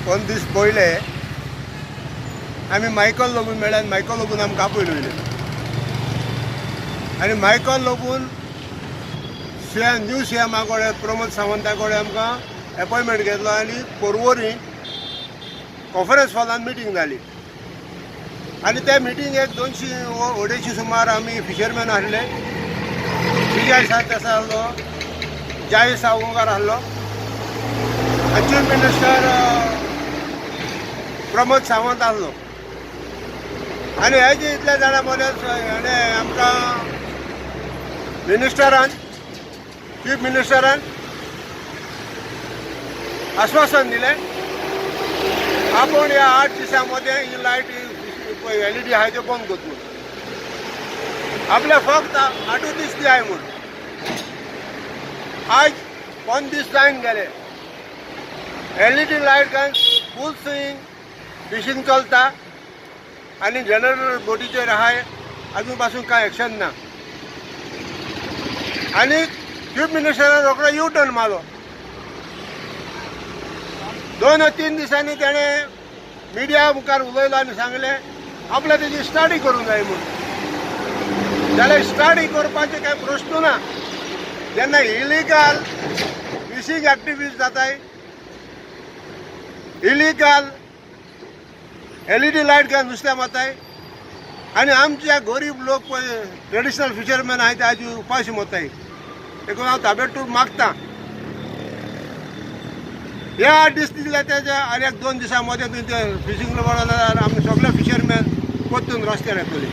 पंदरा दीस पयले आमी मायकल लोबून मेळ्ळे आनी मायकल लोबून आमकां आपयले वयले आनी मायकल लोबून सीएम न्यू सीएमा कडेन प्रमोद सावंता कडेन आमकां एपॉयंटमेंट घेतलो आनी पर्वरी कॉन्फरन्स हॉलान मिटींग जाली आनी त्या मिटिंगेक 200-250 सुमार आमी फिशरमॅन आसले. विजय सात आसलो, जाय सावंकार आसलो आनी चीफ मिनिस्टर प्रमोद सावंत आसलो. आनी हे जे इतल्या जाणां मदीं हेणें आमकां मिनिस्टरान, चीफ मिनिस्टरान आश्वासन दिलें आपूण ह्या 8 दिसां मदें ही लायट एलईडी आहाय त्यो बंद करता म्हूण, आपल्या फक्त 8 दीस दियाय म्हूण. आज 15 दीस जावन गेले, एलईडी लायट घालून फूल स्विंग फिशींग चलता आनी जनरल बोटीचेर आहाय, अजून पासून कांय एक्शन ना. आनी चीफ मिनिस्टरान रोखडो यू टर्न मारलो. 2-3 दिसांनी तेणें मिडिया मुखार उलयलो आनी सांगलें आपल्या तेजी स्टडी करूंक जाय म्हूण. जाल्यार स्टडी करपाचे कांय प्रश्न ना. जेन्ना इलिगल फिशींग एक्टिविटीज जाताय, इलिगल एलईडी लायट घालून नुस्तें मारताय आनी आमच्या गरीब लोक पळय ट्रेडिशनल फिशरमॅन आहाय ते आयज उपाशी मरताय. देखून हांव ताबडतोब मागता हे 8 दीस दिले तेच्या आनी 1-2 दिसां मदें तुवें ते फिशींग जाल्यार आमी सगळे फिशरमॅन परतून रस्त्यार येतले.